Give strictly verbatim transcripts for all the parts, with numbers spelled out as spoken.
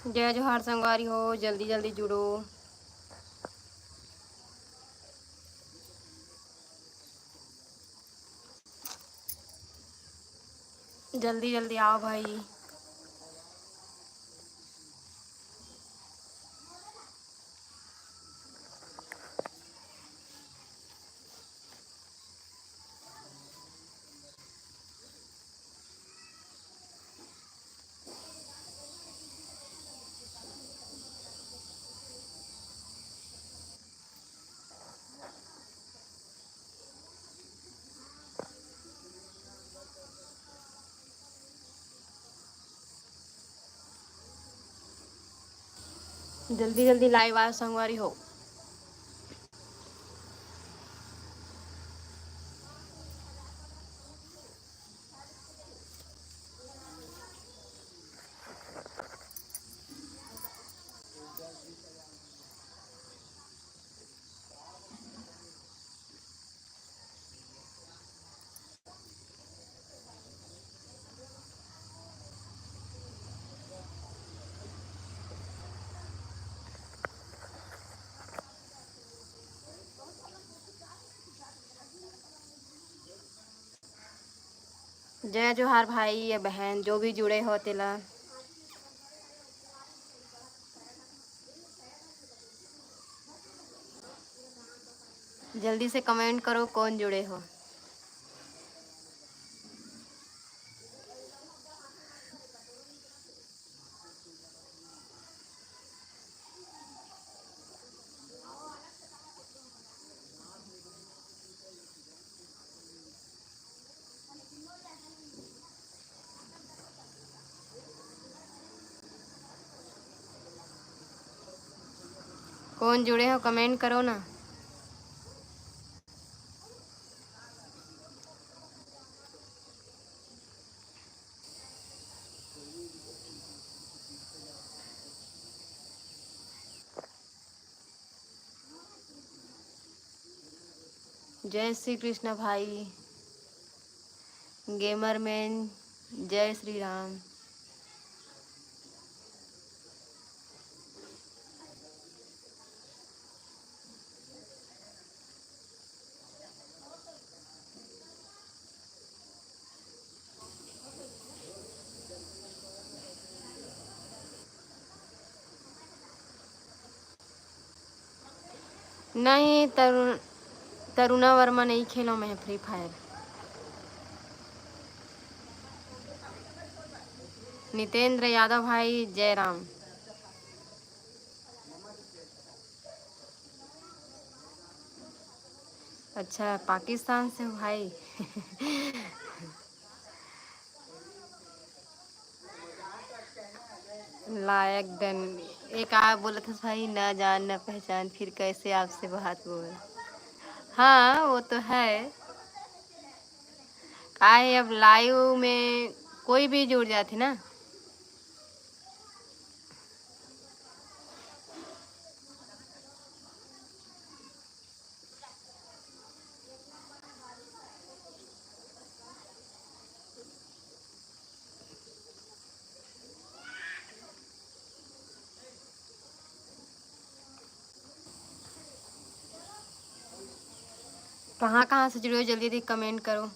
जय जोहार संगवारी हो, जल्दी जल्दी जुड़ो, जल्दी जल्दी आओ भाई। जल्दी जल्दी लाइव आयो संगवारी हो। जय जोहार भाई या बहन, जो भी जुड़े हो तेला। जल्दी से कमेंट करो, कौन जुड़े हो। कौन जुड़े हो, कमेंट करो ना। जय श्री कृष्ण भाई, गेमर मैन, जय श्री राम। नहीं, तरुण, तरुणा वर्मा, नहीं खेलो मैं फ्री फायर। नितेंद्र यादव भाई, जय राम। अच्छा, पाकिस्तान से हो भाई। लायक डन। एक आ बोलत हस भाई, "न जान न पहचान, फिर कैसे आपसे बात बोल।" हाँ, वो तो है। का है, अब लाइव में कोई भी जुड़ जाथे ना। कहाँ कहाँ से जुड़े हो, जल्दी जल्दी कमेंट करो।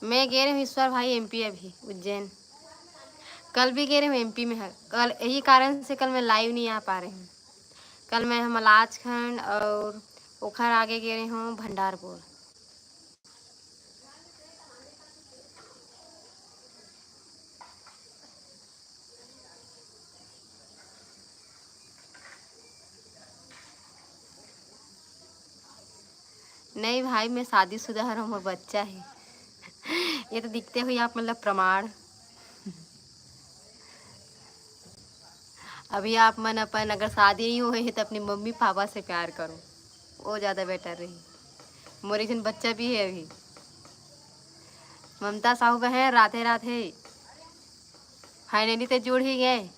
मैं गे रहे हूँ ईश्वर भाई एमपी अभी उज्जैन। कल भी गे रहे हूँ एमपी में है। कल यही कारण से कल मैं लाइव नहीं आ पा रही हूँ। कल मैं मलाजखंड और ओखर आगे गे रहे हूँ भंडारपुर। नहीं भाई, मैं शादीशुदा हरव, मोर बच्चा हे। ये तो दिखते हुए आप मतलब प्रमाण। अभी आप मन अपन अगर शादी नहीं हुए है तो अपने मम्मी पापा से प्यार करो, वो ज़्यादा बेटर रही। मोर एक झन बच्चा भी है अभी। ममता साहू बहन, राधे राधे। फाइनली तो जुड़ ही गए।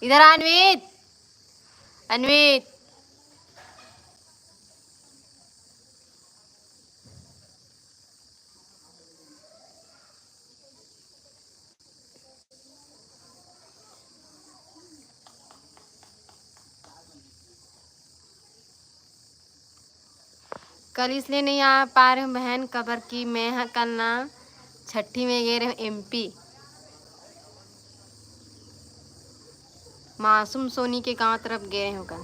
इधर आ अन्वित, अन्वित। कल इसलिए नहीं आ पा रहे हूँ बहन, काबर कि मैं ह कल ना छट्ठी में गे रहे हूँ एमपी, मासूम सोनी के गांव तरफ गे रहे हूँ कल।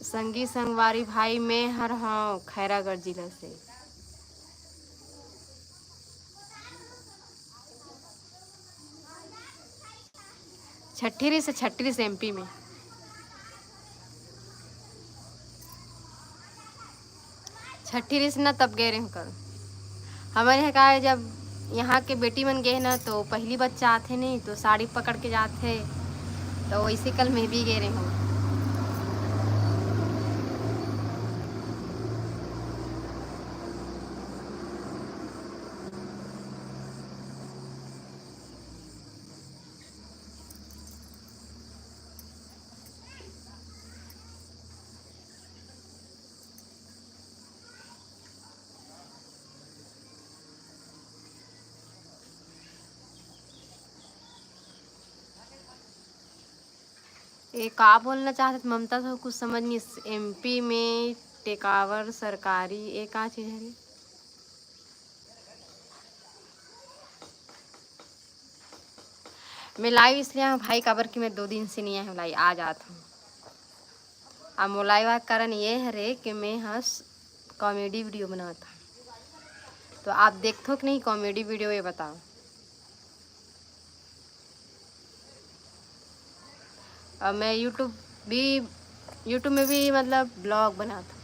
संगी संगवारी भाई, मैं हर हूँ खैरागढ़ जिला से। छट्ठी रिस, छट्ठी रिस एमपी में। छट्ठी रिस ना, तब गे रहे हूँ कल। हमर यहाँ का है, जब यहाँ के बेटी मन गे ना, तो पहली बच्चा आथे नहीं, तो साड़ी पकड़ के जाथे, तो वैसे कल मैं भी गे रहे हूँ। ये का बोलना चाहत ममता, तो कुछ समझ नहीं। एमपी में टेकावर सरकारी, ये का चीज है रे? मैं लाइव इसलिए हूँ भाई, काबर कि मैं दो दिन से नहीं आया हूँ लाइव, आ जात हूँ। अब मोर लाइव आए के कारण ये हरे कि मैं ह कॉमेडी वीडियो बनात हूँ, तो आप देखथो कि नहीं कॉमेडी वीडियो, ये बताओ। और मैं यूट्यूब भी, यूट्यूब में भी मतलब ब्लॉग बनात हूँ।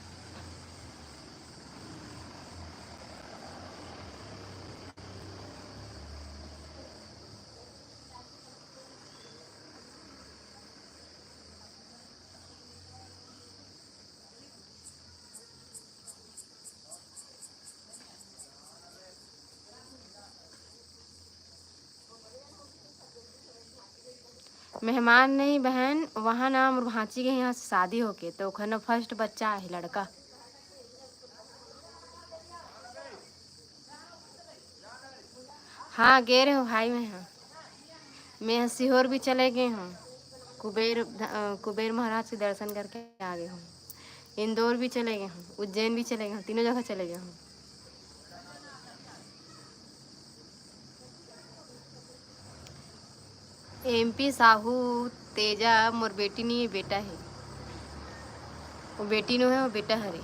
मेहमान नहीं बहन, वहाँ ना मोर भांची के यहाँ से शादी होके, तो ओखर ना फर्स्ट बच्चा है लड़का। हाँ, गे रहे हो भाई, मैं हाँ, मैं हाँ सीहोर भी चले गए हूँ, कुबेर ध-, अ, कुबेर महाराज के दर्शन करके आ गए हूँ। इंदौर भी चले गए हूँ, उज्जैन भी चले गए हूँ, तीनों जगह चले गए हूँ। एमपी साहू, तेजा मोर बेटी नहीं, बेटा है। वो बेटी नो है, वो बेटा हरे।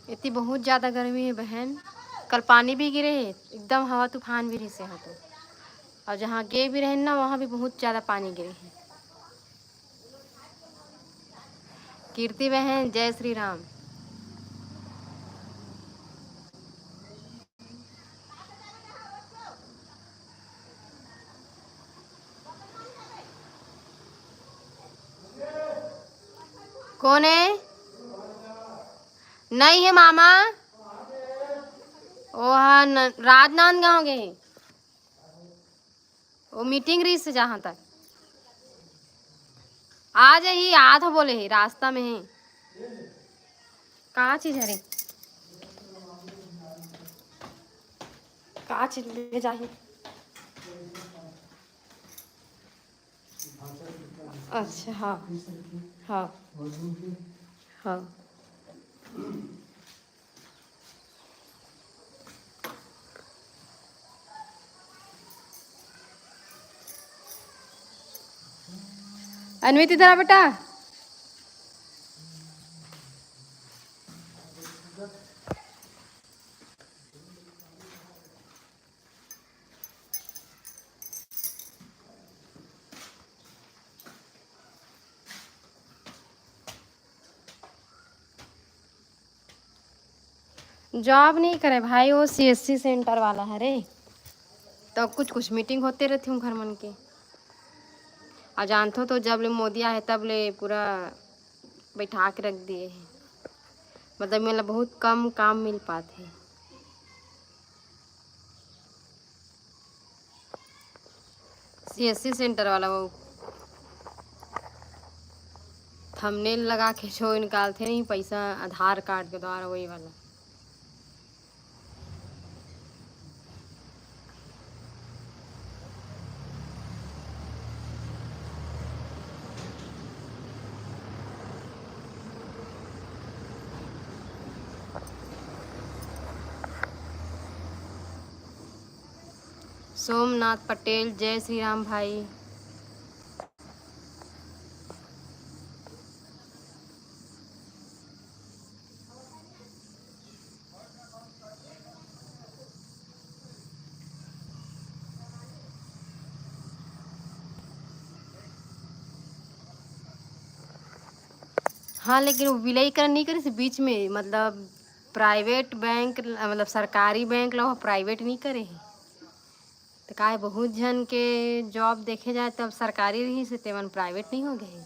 इतनी बहुत ज़्यादा गर्मी है बहन। कल पानी भी गिरे है, एकदम हवा तूफान भी रिसे है तो। और जहाँ गे भी रहे ना, वहाँ भी बहुत ज़्यादा पानी गिरे है। कीर्ति बहन, जय श्री राम। कौन है? नहीं है मामा। ओह, न-, राजनांदगांव गए। वो मीटिंग रही से जहाँ तक। आ जाही, आधा बोले ही, रास्ता में ही। का चीज हरे? का चीज ले जाही? अच्छा, हाँ। हाँ। हाँ। अनवित, इधर आ बेटा। जॉब नहीं करे भाई, वो सीएससी सेंटर वाला हरे, तो कुछ कुछ मीटिंग होते रहते उनकर मन के। अउ जानथो तो जब ले मोदी आए हे तब ले पूरा बैठा के रख दिए हे, मतलब मोला बहुत कम काम मिल पात हे। सीएससी सेंटर वाला वो थंबनेल लगा के जो निकालते नहीं पैसा आधार कार्ड के द्वारा, वही वाला। सोमनाथ पटेल, जय श्री राम भाई। हाँ, लेकिन वो विलयीकरण नहीं करे से बीच में, मतलब प्राइवेट बैंक, मतलब सरकारी बैंक ला वो प्राइवेट नहीं करे हे। तो काय बहुत झन के जॉब देखे जाए तब सरकारी रही से तेमन प्राइवेट नहीं हो गए।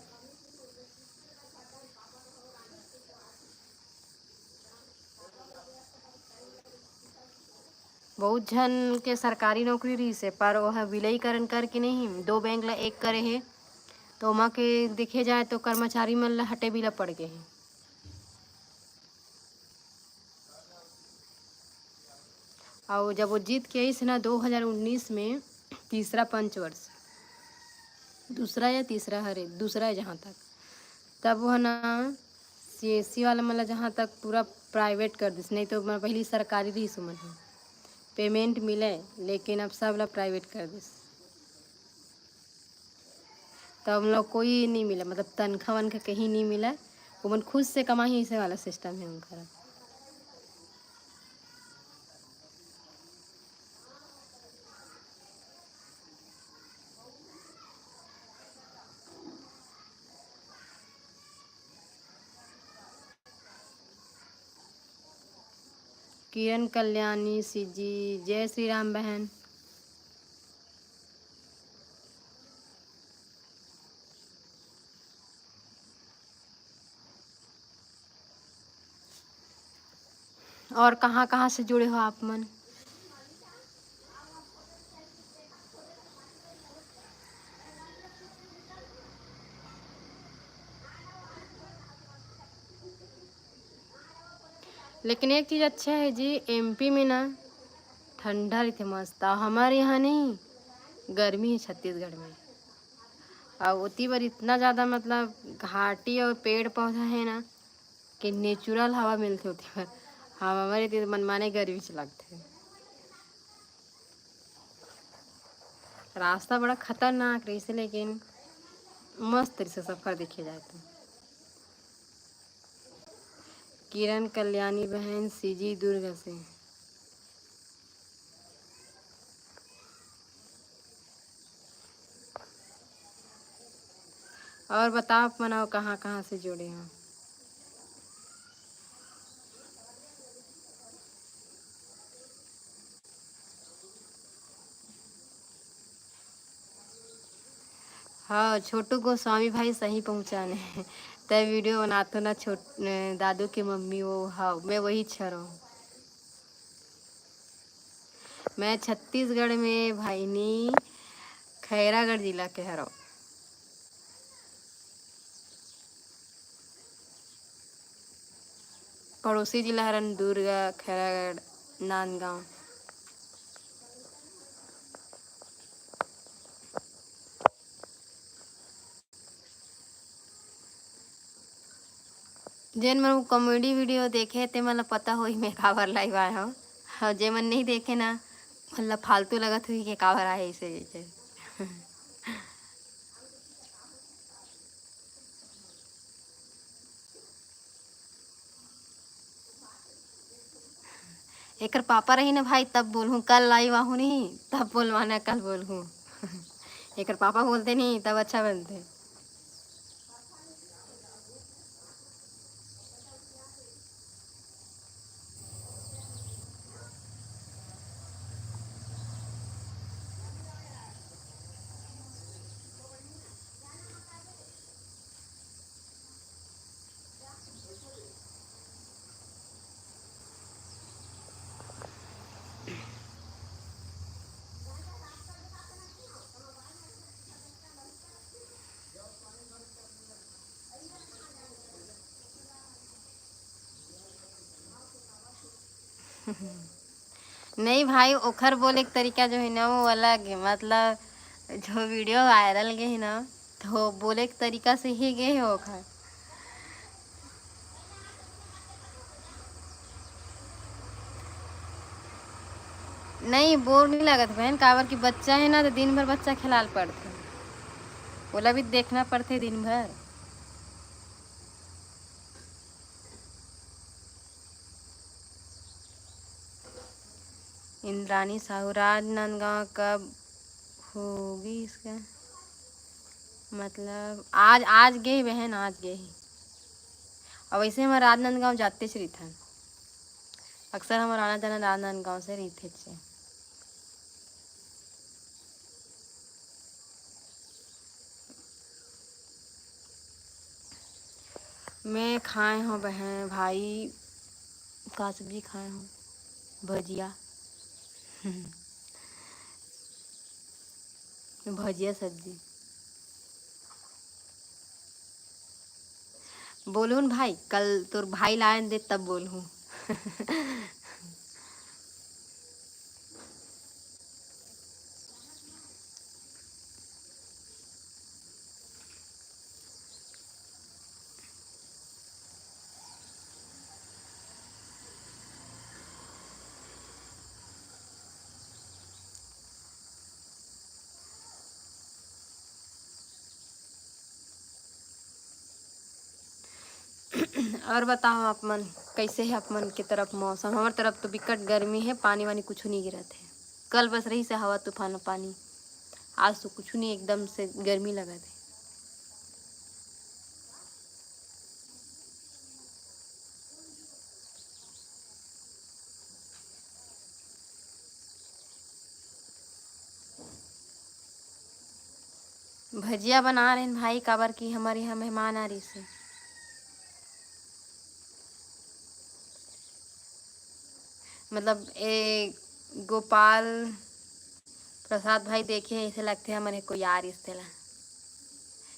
बहुत झन के सरकारी नौकरी रहिस हे, पर ओह विलयीकरण करके नहीं, दो बैंक ला एक करे हे, तो ओमा के देखे जाए तो कर्मचारी मन ला हटे भी ला पड़ गए हे। अउ जब वो जीत के आइस ना दो हज़ार उन्नीस में, तीसरा पंचवर्ष, दूसरा या तीसरा हरे, दूसरा है जहाँ तक, तब वो ना सीएससी वाला मन ला जहाँ तक पूरा प्राइवेट कर दिस, नहीं तो मैं पहली सरकारी रहिस ओमन ह, पेमेंट मिले, लेकिन अब सब ला प्राइवेट कर दिस। तब हम लोग कोई नहीं मिला, मतलब तनखा वनखा कहीं नहीं मिला, ओमन खुद से कमाही, ऐसे वाला सिस्टम है उनका। किरण कल्याणी सीजी, जय श्री राम बहन। और कहाँ कहाँ से जुड़े हो आप मन? लेकिन एक चीज़ अच्छा है जी, एमपी में ना ठंडा रहिथे मस्त, और हमारे यहाँ नहीं, गर्मी है छत्तीसगढ़ में। और उती बर इतना ज़्यादा मतलब घाटी और पेड़ पौधा है ना कि नेचुरल हवा मिलथे उती बर। हम हमारे इति मनमाने गर्मी से लगथे। रास्ता बड़ा खतरनाक रहिसे, लेकिन मस्त रहिसे सफर देखे जाए तो। किरण कल्याणी बहन सीजी दुर्ग से। और बताओ आप मन अउ कहाँ कहाँ से जुड़े हो? हाँ, छोटू गोस्वामी भाई सही पहुँचाने। तै वीडियो बनातो ना छोट-, दादू के मम्मी वो, हाँ, मैं वही छरो। मैं छत्तीसगढ़ में भाईनी खैरागढ़ जिला के हरो। पड़ोसी जिला हरन दुर्ग, खैरागढ़, नांदगांव। जेन मन कॉमेडी वीडियो देखे ते मन ल पता होही मैं काबर लाइव आए हव, अउ जे मन नहीं देखे ना, मन ल फालतू लगत होही के काबर आए इसे जैसे। एकर पापा रही ना भाई, तब बोलहूँ, कल लाइव आहूँ नहीं, तब बोलवाना, कल बोलहूँ। एकर पापा बोलते नहीं, तब अच्छा बनते। नहीं भाई, ओखर बोले के तरीका जो है ना, वो अलग है। मतलब, जो वीडियो वायरल गए है ना, तो बोले के तरीका से ही गए है ओखर। नहीं, बोर नहीं लगत बहन, काबर कि बच्चा है ना, तो दिन भर बच्चा खेलाल पड़थे, ओला भी देखना पड़थे दिन भर। इंद्रानी साहू, राजनांदगांव कब होगी इसका? मतलब, आज, आज गए बहन, आज गए। अब वैसे हम राजनांदगांव जाते रहिथन, अक्सर हमारा आना जाना राजनांदगांव से रहिथे। मैं खाए हूँ बहन, भाई, का सब्जी खाए हूँ? भजिया। भजिया सब्जी। बोलहूँ न भाई, कल तोर भाई लायन दे तब बोलहूँ। और बताओ आप मन, कैसे है आप मन के तरफ मौसम? हमर तरफ तो बिकट गर्मी है, पानी वानी कुछ नहीं गिरत है। कल बस रही से हवा तूफान पानी, आज तो कुछ नहीं, एकदम से गर्मी लगत है। भजिया बना रहे हैं भाई, काबर कि हमारे यहाँ मेहमान आ रही से। मतलब, ए गोपाल प्रसाद भाई देखे, ऐसे लगते हैं हमारे कोई आ रही से ला।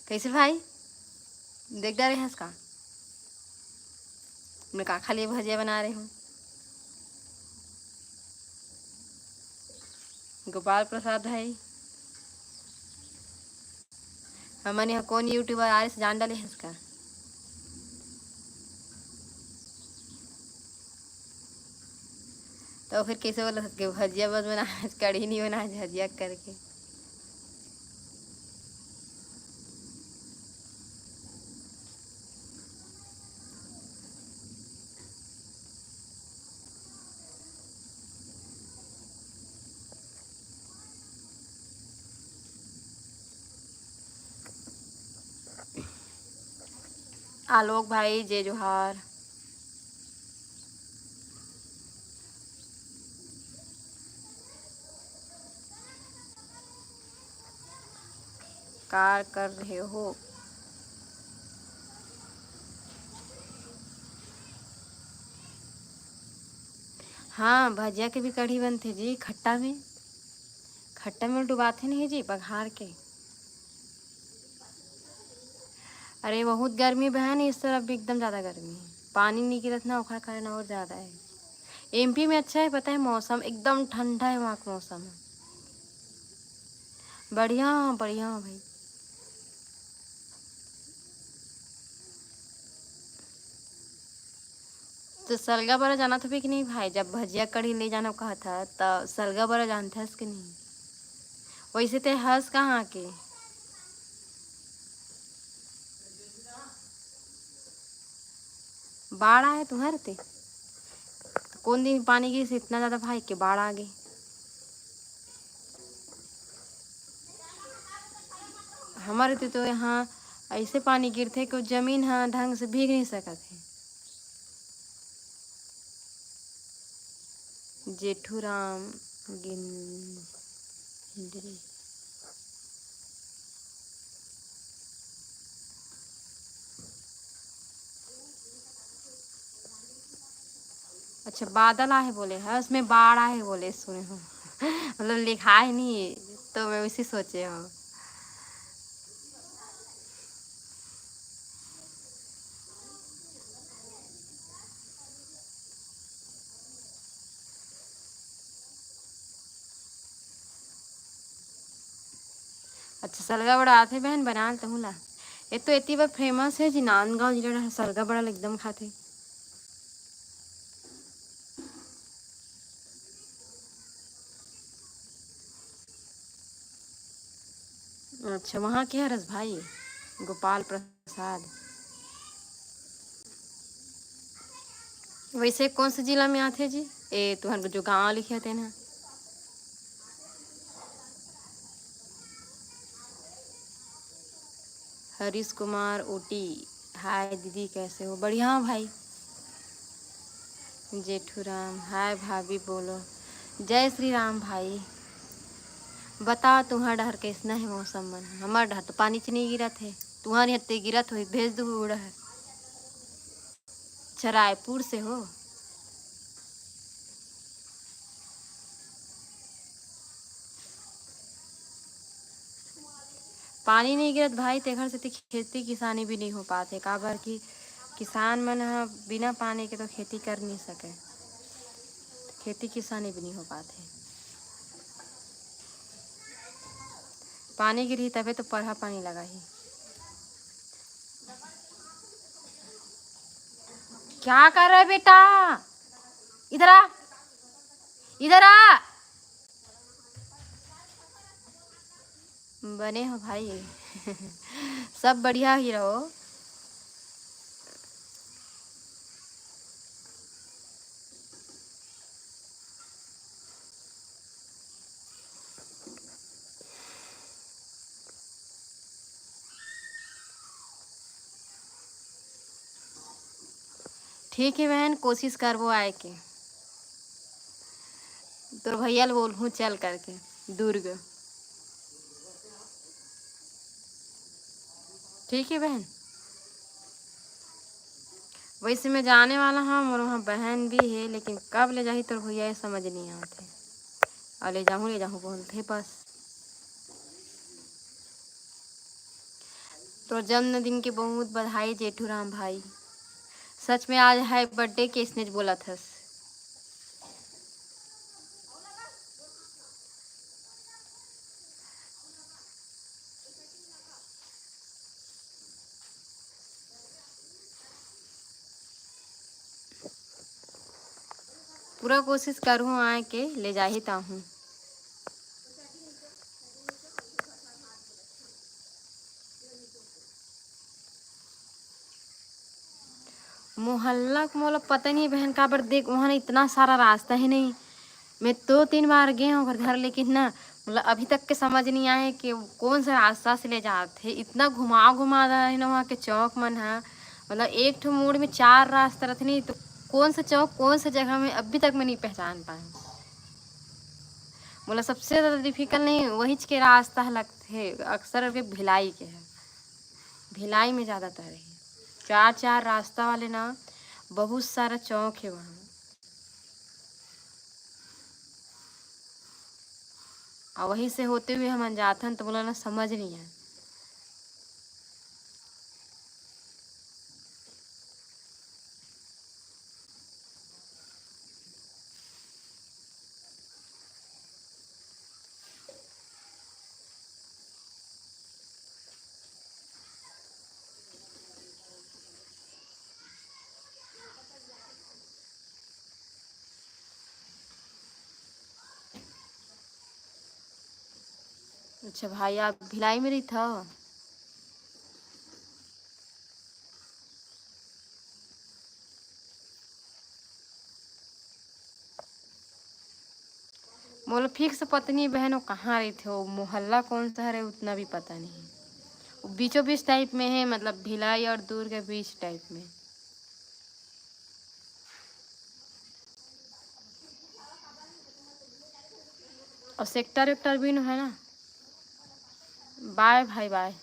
कैसे भाई, देख डारे हंस का? मैं का खाली भजिया बना रहे हूँ। गोपाल प्रसाद भाई, हमन यहाँ कौन यूट्यूबर आ रहे से जान डाले हंस का? तो फिर कैसे बोला सके भजिया बस बना, कढ़ी नहीं बना भजिया करके? आलोक भाई, जय जोहार। कार कर रहे हो? हाँ, भजिया के भी कढ़ी बनथे जी, खट्टा में, खट्टा में डुबाथे नहीं जी, बघार के। अरे, बहुत गर्मी बहन, इस तरफ भी एकदम ज़्यादा गर्मी है, पानी नहीं गिरत ना, ओखर कारण और ज़्यादा है। एमपी में अच्छा है, पता है, मौसम एकदम ठंडा है, वहाँ का मौसम है। बढ़िया, बढ़िया भाई। तो सलगा बरा जाना था भी कि नहीं भाई? जब भजिया कढ़ी ले जाना कहा था, तो सलगा बरा जानते हस कि नहीं? वैसे ते हस कहाँ के? बाढ़ आए तुम्हारे ते? कौन दिन पानी गिर से इतना ज़्यादा भाई के बाढ़ आ गई? हमारे तो, तो यहाँ ऐसे पानी गिरथे कि जमीन ह ढंग से भीग नहीं सकत है। जेठू राम गिंडरी। अच्छा, बादल आहे बोले है, उसमें बाढ़ आहे बोले सुने हो। मतलब, लिखा है नहीं, तो मैं उसी सोचे हूँ। अच्छा, सलगा बड़ा आथे बहन, बना ले तहूँ ला। ये तो एती बर फेमस हे जी, नांदगांव जिला डहर सलगा बड़ा ल एकदम खाथे। अच्छा, वहाँ के हरस भाई? गोपाल प्रसाद। वैसे कौन से जिला में आथे जी? ए, तुहर जो गांव लिखे तेन ह। हरीश कुमार ऊटी, हाय दीदी, कैसे हो? बढ़िया हो भाई। जेठू राम, हाय भाभी, बोलो। जय श्री राम भाई। बताओ, तुहर डहर कैसना हे मौसम मन ह? हमर डहर तो पानी च नइ गिरत हे। तुहर इहाँ ते गिरत होही, भेज दू उड़ा है। अच्छा, रायपुर से हो? पानी नइ गिरत भाई, तेखर सेती खेती किसानी भी नइ हो पात हे, काबर कि किसान मन ह बिना पानी के तो खेती कर नइ सके, खेती किसानी भी नइ हो पात हे। पानी गिरही तभे तो परहा पानी लगाही। क्या कर रहा है बेटा? इधर आ, इधर आ। बने हो भाई। सब बढ़िया ही रहो। ठीक है बहन, कोशिश करबो आए के। तोर भैया ल बोलहूँ चल करके दुर्ग। ठीक है बहन, वैसे मैं जाने वाला हूँ, मोर वहाँ बहन भी है, लेकिन कब ले जाही तोर भैया, ये समझ नहीं आते। और ले जाहूँ, ले जाहूँ बोलते बस। तोर जन्मदिन के बहुत बधाई जेठू राम भाई। सच में आज है बर्थडे, के इसने बोला थस। पूरा कोशिश करहूँ आए के ले जाही ताहूँ। मोहल्ला के मोला पता नहीं बहन, काबर देख, वहाँ ना इतना सारा रास्ता है नहीं। मैं दो तीन बार गए हूँ ओकर घर, लेकिन ना, मतलब, अभी तक के समझ नहीं आए कि कौन सा रास्ता से ले जात है। इतना घुमा घुमा रहा है ना वहाँ के चौक मन है, मतलब, एक ठो मोड़ में चार रास्ता रहते नहीं, तो कौन सा चौक, कौन सा जगह में, अभी तक मैं नहीं पहचान पाए। मोला सबसे ज़्यादा डिफिकल्ट नहीं वहीच के रास्ता है लगते है, अक्सर करके भिलाई के है। भिलाई में ज़्यादातर है, चार चार रास्ता वाले ना, बहुत सारा चौक है वहाँ। और वहीं से होते हुए हमन जाथन तो बोला ना, समझ नहीं आए। अच्छा भाई, आप भिलाई में रहित हव? मोला फिक्स पता नहीं बहन, वो कहाँ रहिथे, वो मोहल्ला कौन सा हरे, उतना भी पता नहीं। वो बीचों बीच टाइप में है, मतलब भिलाई और दूर के बीच टाइप में। और सेक्टर वेक्टर भी न है ना। बाय भाई, बाय।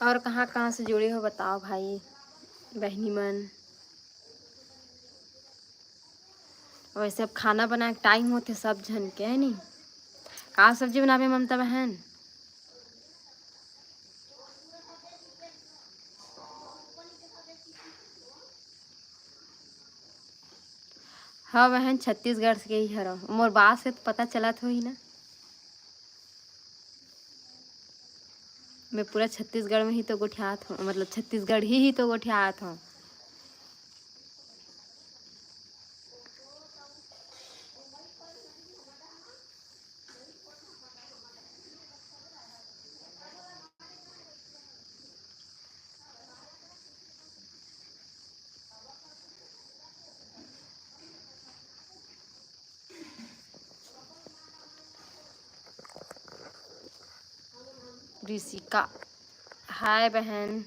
और कहाँ कहाँ से जुड़े हो बताओ भाई बहनी मन। वैसे अब खाना बनाए के टाइम होथे सब झन के, है नी? का सब्जी बनाबे ममता बहन? हाँ बहन, छत्तीसगढ़ से ही हरव। मोर बात से तो पता चलत होही ना। मैं पूरा छत्तीसगढ़ में ही तो गोठियात हूँ, मतलब छत्तीसगढ़ ही ही तो गोठियात हूँ। ऋषिका, हाय बहन।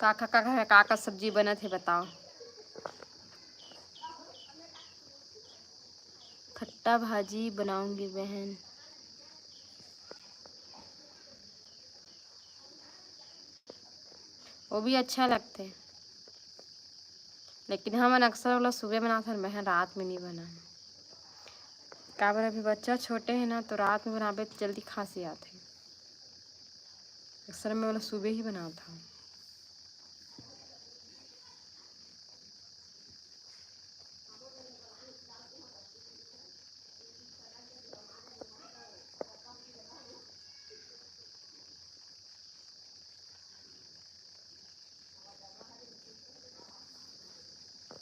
का, का, का, का, का, का सब्जी बनत हे बताओ? खट्टा भाजी बनाऊंगी बहन। वो भी अच्छा लगथे, लेकिन हमन अक्सर ओला सुबह बनाथन बहन, रात में नहीं बनान। काबर अभी बच्चा छोटे हे ना, तो रात में बनाबे तो जल्दी खांसी आथे। अक्सर मैं ओला सुबह ही बनात हूँ।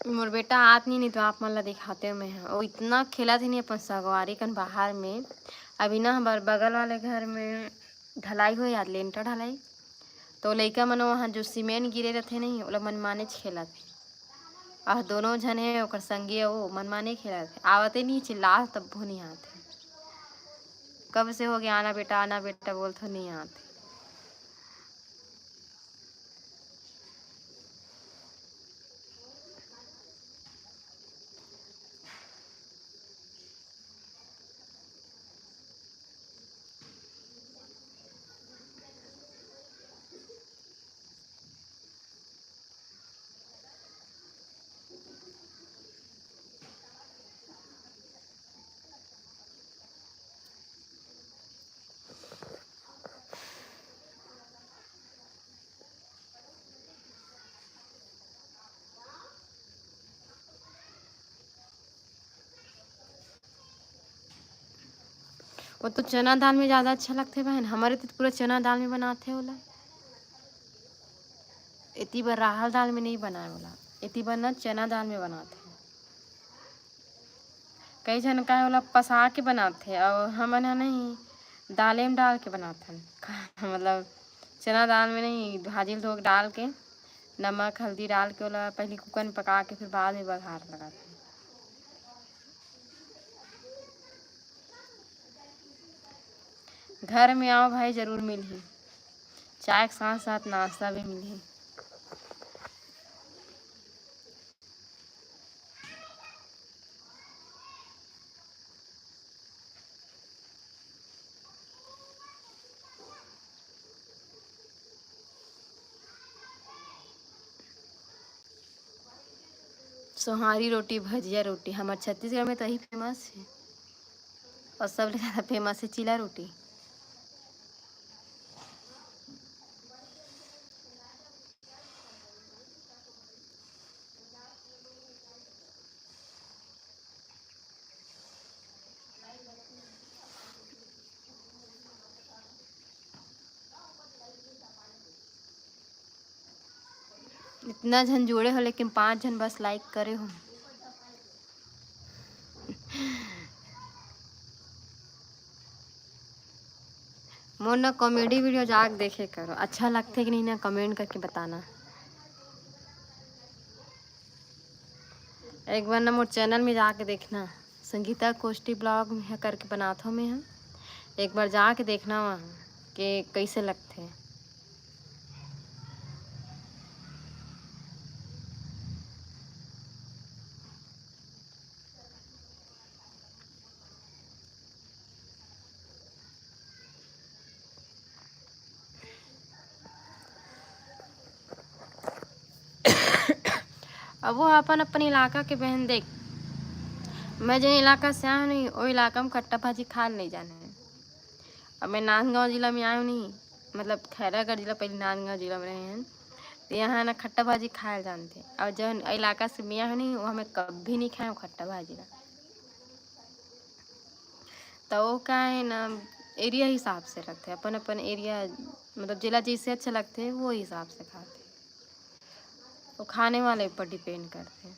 मोर बेटा आत नहीं, नहीं तो आप मन ला दिखाते मैं ह। वो इतना खेलत हे नहीं अपन सगवारी कन बाहर में। अभी ना हमारे बगल वाले घर में ढलाई हो यार, लेंटर ढलाई, तो लइका मन वहाँ जो सीमेंट गिरे रहथे नहीं, ओला मनमाने खेलत हे। आह, दोनों झन हे, ओकर संगी अउ मनमाने खेलत हे। आवते नहीं, चिल्लात तब्बो नहीं आत हे। कब से हो गया, "आना बेटा, आना बेटा," बोलथो, नहीं आत हे। वो तो चना दाल में ज़्यादा अच्छा लगथे बहन। हमर एती तो पूरा चना दाल में बनाथे ओला। एती बर राहल दाल में नहीं बनाए ओला, एती बर ना चना दाल में बनाथे। कई झन का ओला पसा के बनाथे, अउ हमन ह नहीं, दाले में डाल के बनाथन। मतलब चना दाल में नहीं, भाजी ल धो के डाल के, नमक हल्दी डाल के ओला पहले कुकर में पका के फिर बाद में बघार लगाथन। घर में आओ भाई, जरूर मिलही। चाय के साथ साथ नाश्ता भी मिलही। सोहारी रोटी, भजिया रोटी, हमर छत्तीसगढ़ में तो यही फेमस हे। और सबले ज़्यादा फेमस हे चीला रोटी। इतना झन जुड़े हो, लेकिन पाँच झन बस लाइक करे हो। मोर ना कॉमेडी वीडियो जाके देखे करो, अच्छा लगथे कि नहीं ना, कमेंट करके बताना। एक बार ना मोर चैनल में जाके देखना, संगीता कोष्टी ब्लॉग में ह करके बनात हो मैं ह। एक बार जाके देखना वहाँ के कैसे लगथे। अब वो अपन अपन इलाका के बहन देख, मैं जेन इलाका से आए हूँ नहीं, वो इलाका में खट्टा भाजी खा नहीं जाने। अब मैं नांदगांव जिला में आए हूँ नहीं, मतलब खैरागढ़ जिला, पहले नांदगांव जिला में रहे हैं, तो यहाँ ना खट्टा भाजी खाए जानते। और जो इलाका से मैं आए हूँ नहीं, वो हमें कभी नहीं खाए खट्टा भाजी ला। तो वो का है ना, एरिया हिसाब से रखते, अपन अपन एरिया, मतलब जिला जैसे अच्छा लगते, वो हिसाब से खाते। वो खाने वाले पर डिपेंड करते।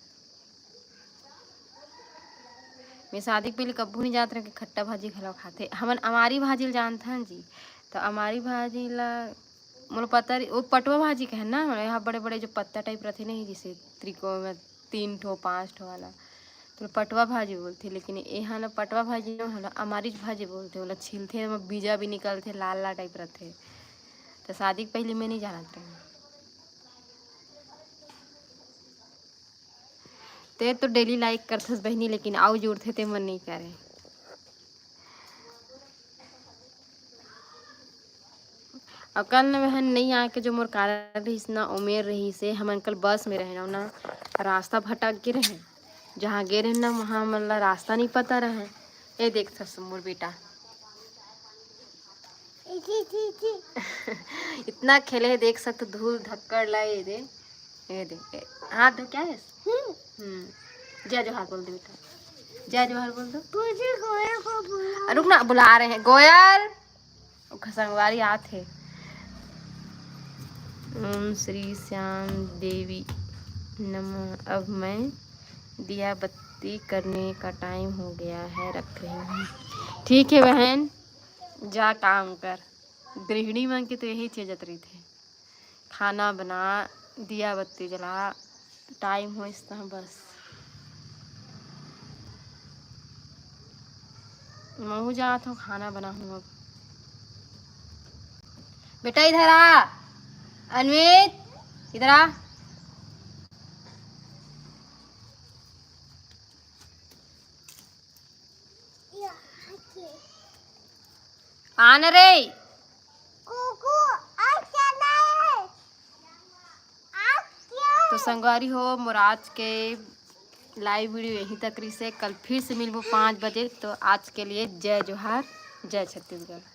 मैं शादी के पहले कब्बू नहीं जात रहे कि खट्टा भाजी घलो खाते। हमन अमारी भाजी ल जानथन जी, तो अमारी भाजी ला मोला पता रही, वो पटवा भाजी कहे ना, हमर यहाँ बड़े बड़े जो पत्ता टाइप रहते नहीं, जैसे त्रिकोण में तीन ठो पाँच ठो वाला, तो पटवा भाजी बोलथे। लेकिन यहाँ ना पटवा भाजी ना होला, अमारिच भाजी बोलथे। ओला छीलथे, ओमा बीजा भी निकलथे, लाल लाल टाइप रहथे। तो शादी के पहले मैं नहीं जानत रहे। ते तो डेली लाइक करथस बहिनी, लेकिन आउ जुड़थे ते मन नहीं करे। और कल न बहन नहीं आके जो मोर कारण रहिस ना, उमेर रहिस हे, हमन कल बस में रहे ना, ना रास्ता भटक के रहे, जहाँ गे रहे ना वहाँ हमन ला रास्ता नहीं पता रहे। ये देख सकत मोर बेटा इतना खेले हे, देख सकत धूल धक्कड़ ला। ये दे, ये दे, ए, हाथ धो क्या है? हम्म। हम्म। जय जोहार बोल दो बेटा, जय जोहार बोल दो। तुझे गोया को बुला। रुक ना, बुला रहे हैं गोयल। ओकर संगवारी आत हे। ओम श्री श्याम देवी नमः। अब मैं दिया बत्ती करने का टाइम हो गया है, रख रही हूँ। ठीक है बहन, जा काम कर। गृहिणी मन के तो यही चीज रहिथे, खाना बना, दिया बत्ती जला, टाइम होइस तहाँ बस। महू जात हूँ, खाना बनाहूँ अब। बेटा इधर आ, अनवित इधर आ। आ न रे। तो संगवारी हो, मोर आज के लाइव वीडियो यहीं तक रहिसे। कल फिर से मिलबो पाँच बजे। तो आज के लिए जय जोहार, जय छत्तीसगढ़।